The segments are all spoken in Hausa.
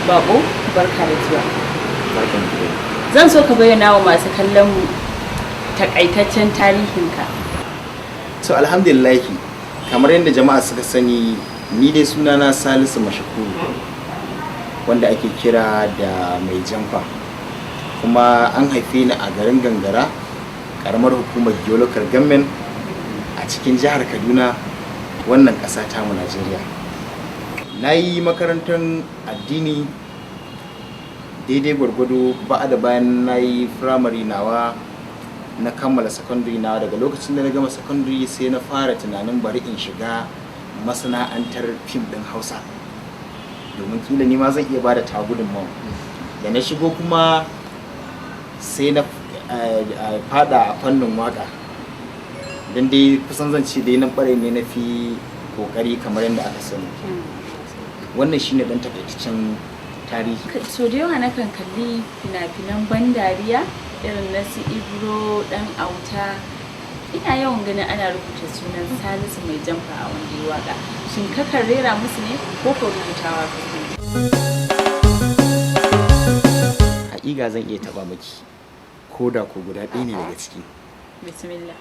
Bako, barka da zuwa. Zan so ka bayyana wa masu kallon mu takaitaccen tarihinka. To, alhamdulillahi, kamar yadda jama'a suka sani, ni dai sunana Salisu Mashakuru, wanda ake kira da Mai Jamfa, kuma an haife ni a garin Gangara, karamar hukumar Local Government, a cikin jihar Kaduna, wannan ƙasa tamu Najeriya. Na yi makarantar addini daidai gwargwado. Ba da bayan na yi firamare nawa, na kammala secondary nawa. Daga lokacin da na gama secondary, sai na fara tunanin bari in shiga masana'antar fim ɗin Hausa, domin kila ni ma zan iya bada ta gudunmawa. Da na shigo kuma, sai na fada a fannin waka, don dai kusan zan ce dai nan ɓarai ne na fi kokari, kamar yadda aka sani. Wannan shine dan takaitaccen tarihi. So da yawa nakan kalli fina-finan ban dariya irin na su Ibro Dan Auta, ina yawan ganin ana rubuta sunan Salisu Mai Jamfa a wanda ya waka. Shin kakan rera musu ne ko ko rubutawa kake? Haƙiƙa zan iya taba miki ko da ko guda ɗaya ne daga ciki. Bismillah.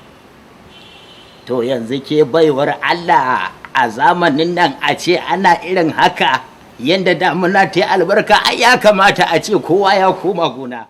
To, yanzu ke baiwar Allah, a zamanin nan a ce ana irin haka, yanda damuna ta yi albarka, ai ya kamata a ce kowa ya koma gona.